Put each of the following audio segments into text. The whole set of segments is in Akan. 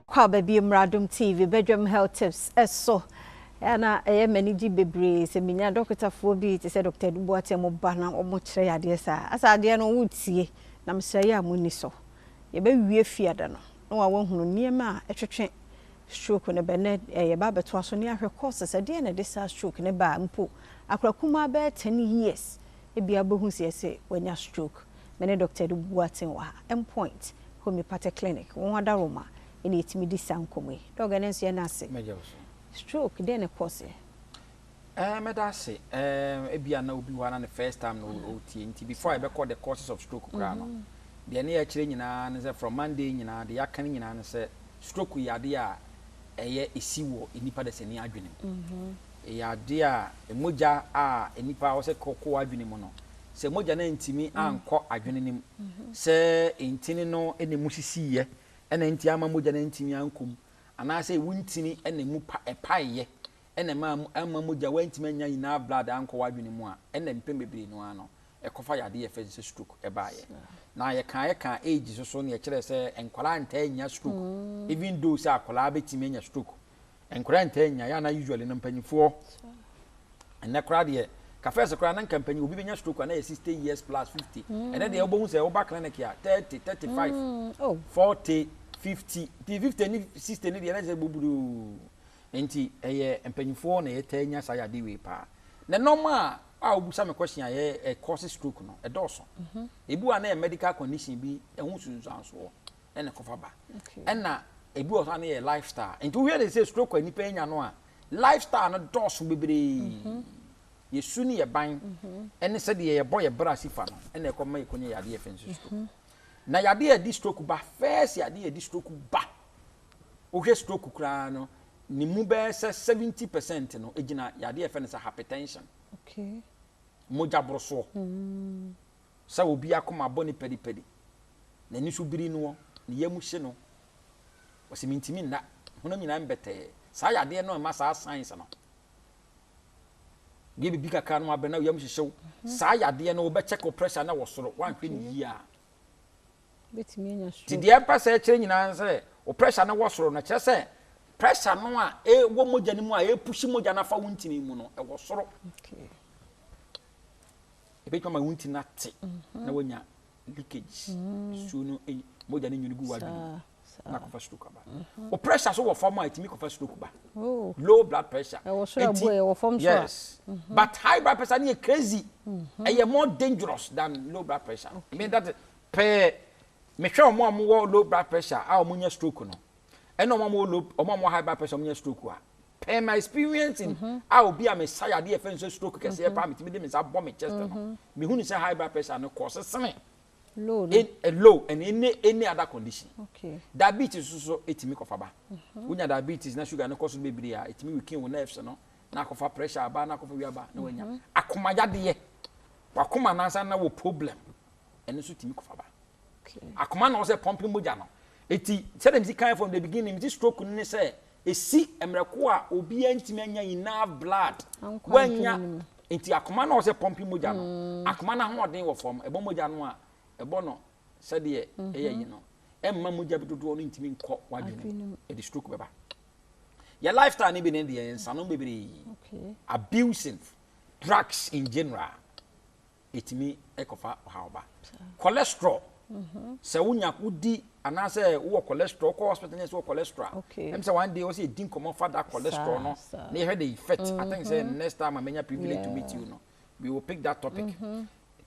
Akɔ aba bio mmra Adom TV badwam health tips so. Ɛyɛ a na ɛyɛ m'ani gye bebree sɛ menya dɔkotafoɔ bi te sɛ Dɔkta Adu Boateng mo ba na wɔn kyerɛ yɛ adeɛ saa. Asa adeɛ no wotie na mesrɛ yɛ a mo ni so. Yɛbɛwie fiada no na wa wahunu nneɛma a ɛtwetwe stroke no ba. Ɛnɛ yɛba abɛtoa so ne ahwɛ causes, ɛdeɛn na ɛde saa stroke no ba mpo. Akora kumaa bɛyɛ 10 years ebia wobɛhu sɛ yɛse wanya stroke. Me ne Dɔkta Adu Boateng wɔ ha, Mpoint Homeopathic Clinic, wɔn adaworoma na yɛtumi di saa nkɔmmɔ yi. Dɔg, ɛnnɛ nso yɛda ase. Mɛgye wo so. Stroke, dɛn na ɛkɔɔ seɛ? Eh, mɛda ase. Eh, ebia na obi hɔ a na ne first time na ɔretie nti before a yɛbɛkɔ the causes of stroke koraa no, deɛ ne yɛkyerɛ nyinaa ne sɛ from Monday nyinaa deɛ yɛaka no nyinaa ne sɛ stroke yɛ adeɛ a ɛyɛ ɛsi wɔ nnipa dasani adwene mu. Ɛyɛ adeɛ a mogya a nnipa a wɔsɛ kɔ kɔ adwene mu no, sɛ mogya no antumi ankɔ adwene no mu, sɛ ntini no na emu sisiiɛ na nti amma mogya no antumi ankɔ mu, anaasɛ wo ntini na emu pa ɛpaeɛ na ɛma amma mogya woantumi annya enough blood ankɔ w'adwene mu a, ɛna mpɛn bebree no ara no ɛkɔfa yadeɛ a yɛfrɛ no sɛ stroke ɛbaeɛ. Na yɛkaa yɛkaa age so so na yɛkyerɛɛ sɛ nkwadaa ntaa nnya stroke even though sɛ akwadaa bɛtumi anya stroke. Nkwadaa ntaa nnya, yɛ a na usually no mpanimfoɔ Ɛnnɛ koraa deɛ, ka first koraa na nka mpanyin obi bɛnya stroke a na yɛ 60 years plus 50. Ɛnnɛ deɛ wobɛhu sɛ woba clinic a 30, 35, 40, 50. Nti 50 ne 60 ne deɛ na kyerɛ sɛ buburuu. Nti ɛyɛ mpanyinfoɔ na yɛtaa nya saa yadeɛ wei paa. Na nneɛma a a wobisa me question a yɛ ɛ cause stroke no ɛdɔɔso. Ebi wɔ a na yɛ medical condition bi ɛho nsunsuansoɔ ɛna ɛkɔfa ba. Ɛna ebi wɔ so a na yɛ lifestyle. Nti wohwɛ ne sɛ stroke a nipa anya no a Lifestyle no dɔɔso bebree. Yɛ su ne yɛ ban ne sɛdeɛ yɛbɔ yɛ bra si fa no ɛna ɛkɔ ma yɛkɔnya yadeɛ yɛfrɛ no sɛ stroke. Na yadeɛ a ɛde stroke ba, first yadeɛ a ɛde stroke ba, wohwɛ stroke koraa no, ne mu bɛyɛ sɛ 70% no ɛgyina yadeɛ yɛfrɛ no sɛ hypertension. Okay. Mogya borosoɔ. Sɛ obi akoma bɔ ne pɛdipɛdi, n'ani so biri noɔ, ne yam hye no, Ɔse mentumi nna, honam nyinaa mbɛtɛɛ. Saa yadeɛ no ɛma saa signs no. Deɛ bibi kakra no abrɛ na wo yam hyehye wo. Saa yadeɛ no wobɛ check wo pressure na wɔ soro, woanhwɛ no yie a. Nti deɛ ɛpɛ sɛ ɛkyerɛ nyinaa ne sɛ wo pressure no wɔ soro no kyerɛ sɛ pressure no a ɛwɔ mogya no mu a ɛpushi mogya no afa wo ntini mu no ɛwɔ soro. Ɛbɛtumi ama wo ntini ate na woanya leakage nsuo no mogya no nwini gu w'adwene mu na akɔfa stroke aba mhm. o pressure so wɔ fam a ɛtumi kɔfa stroke ba oh. Low blood pressure ɛwɔ soro abu ɛwɔ fam so yes mhm. But high blood pressure no yɛ crazy mhm. Ɛyɛ more dangerous than low blood pressure. Okay. Me that pɛɛ mehwɛ wɔn a wɔwɔ low blood pressure a wɔn nya stroke no ɛna wɔn a wɔwɔ low wɔn a wɔwɔ high blood pressure wɔn nya stroke a per my experience in mm-hmm. a obi a mesa yadeɛ fɛn sɛ stroke kɛseɛ mm-hmm. paa metumi de me nsa bɔ me chest no mm-hmm. mehu ne sɛ high blood pressure no kɔ sesene low no. In, low and any other condition. Okay. Diabetes nso so etumi kɔfa ba. Wonya diabetes na sugar no kɔ so bebree a etumi weaken wo nerves no na akɔfa pressure aba na akɔfa wi aba na wanya akoma yadeɛ. Wakoma nansa na wɔ problem ɛno nso tumi kɔfa ba. Akoma na ɔsɛ pɔmpe mogya no. Eti sɛdeɛ mesi kan from the beginning mesi stroke no ne sɛ esi mmerɛ ko a obiara ntumi anya enough blood wanya nti akoma na ɔsɛ pɔmpe mogya no mm. Akoma no ahoɔden wɔ fam ɛbɔ mogya no a ɛbɔ no sɛdeɛ mhm. ɛyɛ yi no ɛmma mogya bi dodoɔ no ntumi nkɔ w'adwene mu ɛde stroke bɛba. Yɛ lifestyle no bi ne deɛ nsanom bebree, abusing drugs in general ɛtumi kɔfa ɔhaw ba. Cholesterol, sɛ wonya wodi anaasɛ wowɔ cholesterol, wokɔ hospital ne sɛ wɔ cholesterol a, ɛm sɛ one day wɔ sɛ yɛdi nkɔmmɔ fa that cholesterol no na yɛhwɛ the effect. I think sɛ next time a menya privilege to meet you no, we will pick that topic.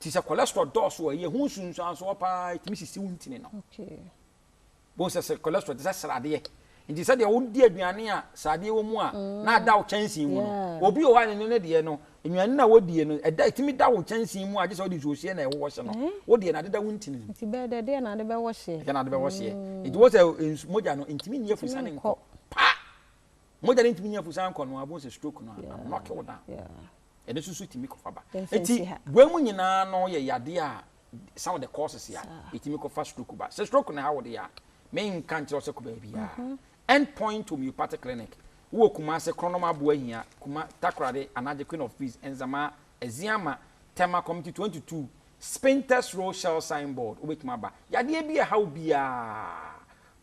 Nti sɛ cholesterol dɔɔso a, ɛyɛ ho nsunsuansoɔ paa, ɛtumi sisi wo ntini no. Bohu sɛ sɛ cholesterol te sɛ sradeɛ. Nti sɛdeɛ wodi aduane a sradeɛ wɔ mu a na ada wo kyɛnsee mu no, obi wɔ hɔ a ne ne deɛ no, nnuane no a wodie no, ɛda ɛtumi da wo kyɛnsee mu a gye sɛ wode nsuo hyeɛ na ɛwowɔ hye no. Wo deɛ no adeda wo ntini mu. Nti bɛyɛ dɛ deɛ na ade bɛwɔ hyeɛ. Deɛ na ade bɛwɔ hyeɛ. Nti wohu sɛ nsu mogya no ntumi nni afusane nkɔ. Pa! Mogya no ntumi nni afusane nkɔ no a, bohu sɛ stroke no a knock wo down. Ɛno nso so tumi kɔfa ba. Nti wei mu nyinaa no yɛ yadeɛ a some of the causes a ɛtumi kɔfa stroke ba. Sɛ stroke na ɛha wo deɛ a, menka nkyerɛ wo sɛ kɔ baabiara. End Point Homeopathic Clinic, wowɔ Kumase, Kronom Aboahia, Kuma, Takoradi, Anagye, Queen of Peace, Nzemaa, Aziama, Tema Committee 22, Spintex Road Shell Signboard, wobɛtumi aba. Yadeɛ bi a ɛha wo biara,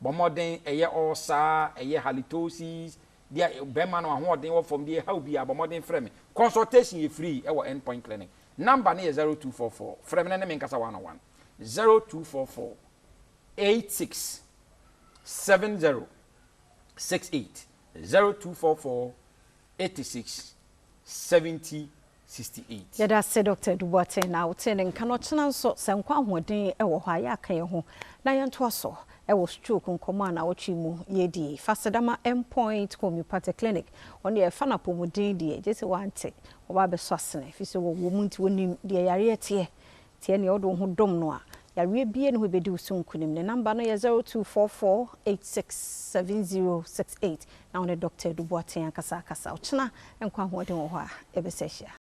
Bɔ mmɔden, ɛyɛ ulcer, ɛyɛ halitosis, deɛ bɛrima no ahoɔden wɔ fam, deɛ ɛhaw biara, bɔ mmɔden frɛ me. Consultation yɛ free ɛwɔ End Point Clinic. Number no yɛ 0244, frɛ me na ne me nkasa one on one. 0244 86 70 68, 0244 86 70 68. Yɛda ase, Dr. Edu Boateng, na wotee ne nka no. Ɔkyena nso, sɛ nkwa ahoɔden wɔ hɔ a, yɛaka yɛn ho na yɛntoa so ɛwɔ stroke nkɔmmɔ a nawɔtwe mu yɛdi. Fasedama Endpoint Homeopathic Clinic, ɔno deɛ ɛfa no apɔmuden deɛ, gye sɛ wante wɔba abɛsɔ asene, ɛfiri sɛ wɔwɔ mu nti wɔnim deɛ yareɛ teɛ. Tiɛ neɛ wode wo ho dom no a, yareɛ bie ne hɔ bɛdi wo so nkonim. Ne number no yɛ 0244 867068 na wo ne Dr. Edu Boateng ankasa akasa. Ɔkyena nkwa ahoɔden wɔ hɔ a, yɛbɛsɛ ahyia.